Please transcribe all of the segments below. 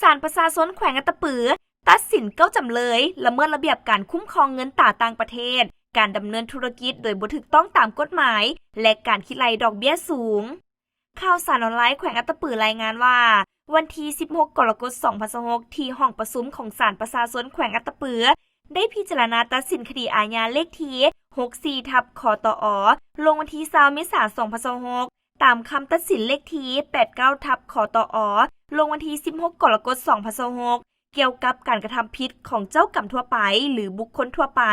ສານປະຊາຊົນແຂວງອັດຕະປືຕັດສິນເກົ້າຈຳເລີຍລະເມີດລະບຽບການຄຸ້ມຄອງເງິນຕາຕ່າງປະເທດ, ການດຳເນີນທຸລະກິດໂດຍບໍ່ຖືກຕ້ອງຕາມກົດໝາຍ ແລະ ການຄິດໄລ່ດອກເບ້ຍສູງ. ຂ່າວສານອອນລາຍແຂວງອັດຕະປືລາຍງານວ່າ ວັນທີສິບຫົກ ກໍລະກົດ ສອງພັນຊາວຫົກ ທີ່ຫ້ອງປະຊຸມຂອງສານປະຊາຊົນແຂວງອັດຕະປື ໄດ້ພິຈາລະນາຕັດສິນຄະດີອາຍາເລກທີ ຫົກສີ່ ທັບ ຄຕອ ລົງວັນທີ ຊາວ ເມສາ ສອງພັນຊາວຫົກ ຕາມຄຳຕັດສິນເລກທີ ແປດເກົ້າ ທັບ ຄຕອ ລົງວັນທີ ສິບຫົກ ກໍລະກົດ ສອງພັນຊາວຫົກ ກ່ຽວກັບການກະທຳຜິດຂອງເຈົ້າກຳທົ່ວໄປ ຫຼື ບຸກຄົນທົ່ວໄປ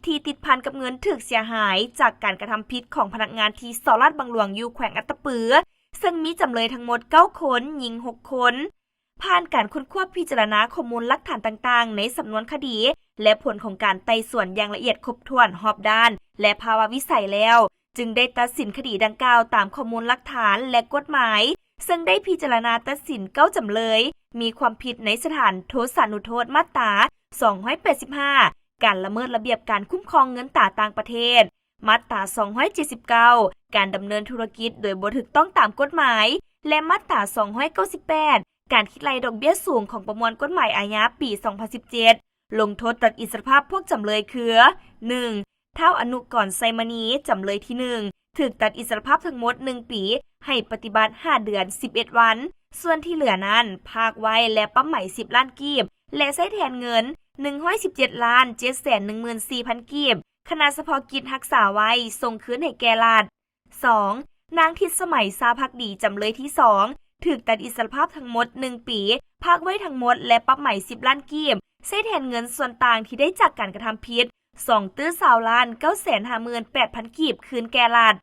ທີ່ຕິດພັນກັບເງິນຖືກເສຍຫາຍຈາກການກະທຳຜິດຂອງພະນັກງານທີ່ສໍ້ລາດບັງຫຼວງຢູ່ແຂວງອັດຕະປື, ເຊິ່ງມີຈຳເລີຍທັງໝົດເກົ້າຄົນ, ຍິງຫົກຄົນ. ຜ່ານການຄົ້ນຄວ້າພິຈາລະນາຂໍ້ມູນຫຼັກຖານຕ່າງໆໃນສຳນວນຄະດີ ແລະ ຜົນຂອງການໄຕ່ສວນຢ່າງລະອຽດຄົບຖ້ວນຮອບດ້ານ ແລະ ພາວະວິໄສແລ້ວ, ຈຶ່ງໄດ້ຕັດສິນຄະດີດັ່ງກ່າວຕາມຂໍ້ມູນຫຼັກຖານ ແລະ ກົດໝາຍ, ເຊິ່ງໄດ້ພິຈາລະນາຕັດສິນເກົ້າຈຳເລີຍ ມີຄວາມຜິດໃນສະຖານໂທສານຸໂທດມາດຕາ ສອງຮ້ອຍແປດສິບຫ້າ ການລະເມີດລະບຽບການຄຸ້ມຄອງເງິນຕາຕ່າງປະເທດ, ມາດຕາ ສອງຮ້ອຍເຈັດສິບເກົ້າ ການດຳເນີນທຸລະກິດໂດຍບໍ່ຖືກຕ້ອງຕາມກົດໝາຍ ແລະ ມາດຕາ ສອງຮ້ອຍເກົ້າສິບແປດ ການຄິດໄລ່ດອກເບ້ຍສູງຂອງປະມວນກົດໝາຍອາຍາປີ ສອງພັນສິບເຈັດ ລົງໂທດຕັດອິດສະລະພາບພວກຈຳເລີຍຄື ໜຶ່ງ ທ້າວ ອະນຸກອນ ໄຊມະນີ ຈຳເລີຍທີ ໜຶ່ງ ຖືກຕັດອິດສະລະພາບທັງໝົດ ໜຶ່ງ ປີ ໃຫ້ປະຕິບັດ ຫ້າ ເດືອນ ສິບເອັດ ວັນ, ສ່ວນທີ່ເຫຼືອນັ້ນ ພາກໄວ້ ແລະ ປັບໃໝ ສິບ ລ້ານກີບ ແລະ ໃຊ້ແທນເງິນ ໜຶ່ງຮ້ອຍສິບເຈັດ ລ້ານ ເຈັດ ແສນ ໜຶ່ງ ໝື່ນ ສີ່ ພັນ ກີບ ຄະນະສະເພາະກິດຮັກສາໄວ້ ສົ່ງຄືນໃຫ້ແກ່ລັດ. ສອງ ນາງ ທິດສະໄໝ ຊາພັກດີ ຈຳເລີຍທີ ສອງ ຖືກຕັດອິດສະລະພາບທັງໝົດ ໜຶ່ງ ປີ ພາກໄວ້ທັງໝົດ ແລະ ປັບໃໝ ສິບ ລ້ານກີບ ໃຊ້ແທນເງິນສ່ວນຕ່າງທີ່ໄດ້ຈາກການກະທຳຜິດ ສອງ ຕື້ ຊາວ ລ້ານ ເກົ້າ ແສນ ຫ້າ ໝື່ນ ແປດ ພັນ ກີບ ຄືນແກ່ລັດ.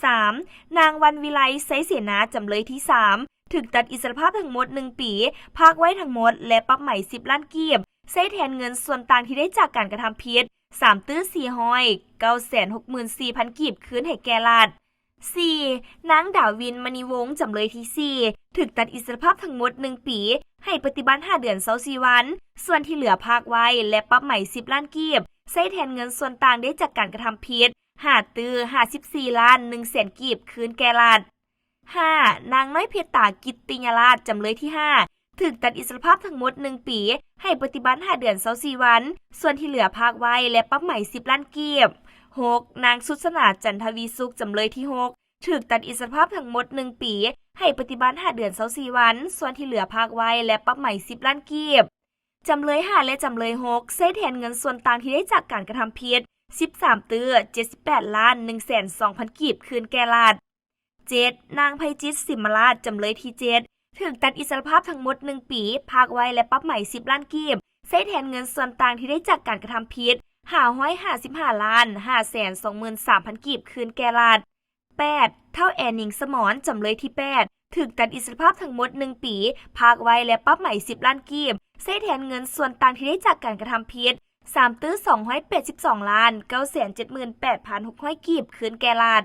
ສາມ ນາງ ວັນວິໄລ ໄຊເສນາ ຈຳເລີຍທີ ສາມ ຖືກຕັດອິດສະລະພາບທັງໝົດ ໜຶ່ງ ປີ ພາກໄວ້ທັງໝົດ ແລະ ປັບໃໝ ສິບ ລ້ານກີບ ໃຊ້ແທນເງິນສ່ວນຕ່າງທີ່ໄດ້ຈາກການກະທຳຜິດ ສາມ ຕື້ ສີ່ ຮ້ອຍ ເກົ້າ ແສນ ຫົກ ໝື່ນ ສີ່ ພັນ ກີບ ຄືນໃຫ້ແກ່ລັດ. ສີ່ ນາງ ດາວິນ ມະນີວົງ ຈຳເລີຍທີ ສີ່ ຖືກຕັດອິດສະລະພາບທັງໝົດ ໜຶ່ງ ປີ ໃຫ້ປະຕິບັດ ຫ້າ ເດືອນ ຊາວສີ່ ວັນ, ສ່ວນທີ່ເຫຼືອພາກໄວ້ ແລະ ປັບໃໝ ສິບ ລ້ານກີບ ໃຊ້ແທນເງິນສ່ວນຕ່າງໄດ້ຈາກການກະທຳຜິດ ຫ້າ ຕື້ ຫ້າສິບສີ່ ລ້ານ ໜຶ່ງ ແສນ ກີບ ຄືນແກ່ລັດ. ຫ້າ ນາງ ນ້ອຍເພັດຕາ ກິດຕິຍາລາດ ຈຳເລີຍທີ ຫ້າ ຖືກຕັດອິດສະລະພາບທັງໝົດ ໜຶ່ງ ປີ ໃຫ້ປະຕິບັດ ຫ້າ ເດືອນ ຊາວສີ່ ວັນ, ສ່ວນທີ່ເຫຼືອພາກໄວ້ ແລະ ປັບໃໝ ສິບ ລ້ານກີບ. ຫົກ ນາງ ສຸດສະໜາ ຈັນທະວີສຸກ ຈຳເລີຍທີ ຫົກ ຖືກຕັດອິດສະລະພາບທັງໝົດ ໜຶ່ງ ປີ ໃຫ້ປະຕິບັດ ຫ້າ ເດືອນ ຊາວສີ່ ວັນ, ສ່ວນທີ່ເຫຼືອພາກໄວ້ ແລະ ປັບໃໝ ສິບ ລ້ານກີບ. ຈຳເລີຍ ຫ້າ ແລະ ຈຳເລີຍ ຫົກ ໃຊ້ແທນເງິນສ່ວນຕ່າງທີ່ໄດ້ຈາກການກະທຳຜິດ ສິບສາມ ຕື້ ເຈັດສິບແປດ ລ້ານ ໜຶ່ງ ແສນ ສອງ ພັນ ກີບ ຄືນແກ່ລັດ. ເຈັດ ນາງ ໄພຈິດ ສິມມະລາດ ຈຳເລີຍທີ ເຈັດ ຖືກຕັດອິດສະລະພາບທັງໝົດ ໜຶ່ງ ປີ ພາກໄວ້ ແລະ ປັບໃໝ ສິບ ລ້ານກີບ ໃຊ້ແທນເງິນສ່ວນຕ່າງທີ່ໄດ້ຈາກການກະທຳຜິດ ຫ້າຮ້ອຍຫ້າສິບຫ້າ ລ້ານ ຫ້າ ແສນ ສອງ ໝື່ນ ສາມ ພັນ ກີບ ຄືນແກ່ລັດ. ແປດ ທ້າວ ແອ ນິງສະໝອນ ຈຳເລີຍທີ ແປດ ຖືກຕັດອິດສະລະພາບທັງໝົດ ໜຶ່ງ ປີ ພາກໄວ້ ແລະ ປັບໃໝ ສິບ ລ້ານກີບ ໃຊ້ແທນເງິນສ່ວນຕ່າງທີ່ໄດ້ຈາກການກະທຳຜິດ ສາມ ຕື້ ສອງຮ້ອຍແປດສິບສອງ ລ້ານ ເກົ້າ ແສນ ເຈັດ ໝື່ນ ແປດ ພັນ ຫົກຮ້ອຍ ກີບ ຄືນແກ່ລັດ.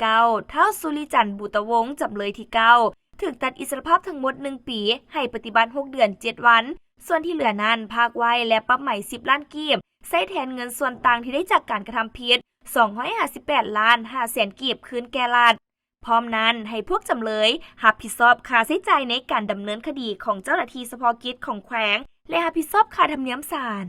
ເກົ້າ ທ້າວ ສຸລິຈັນ ບູຕະວົງ ຈຳເລີຍທີ ເກົ້າ ຖືກຕັດອິດສະລະພາບທັງໝົດ ໜຶ່ງ ປີ ໃຫ້ປະຕິບັດ ຫົກ ເດືອນ ເຈັດ ວັນ, ສ່ວນທີ່ເຫຼືອນັ້ນ ພາກໄວ້ ແລະ ປັບໃໝ ສິບ ລ້ານກີບ ໃຊ້ແທນເງິນສ່ວນຕ່າງທີ່ໄດ້ຈາກການກະທຳຜິດ ສອງຮ້ອຍຫ້າສິບແປດ ລ້ານ ຫ້າ ແສນ ກີບ ຄືນແກ່ລັດ. ພ້ອມນັ້ນ ໃຫ້ພວກຈຳເລີຍຮັບຜິດຊອບຄ່າໃຊ້ຈ່າຍໃນການດຳເນີນຄະດີຂອງເຈົ້າໜ້າທີ່ສະເພາະກິດຂອງແຂວງ ແລະ ຮັບຜິດຊອບຄ່າທຳນຽມສານ.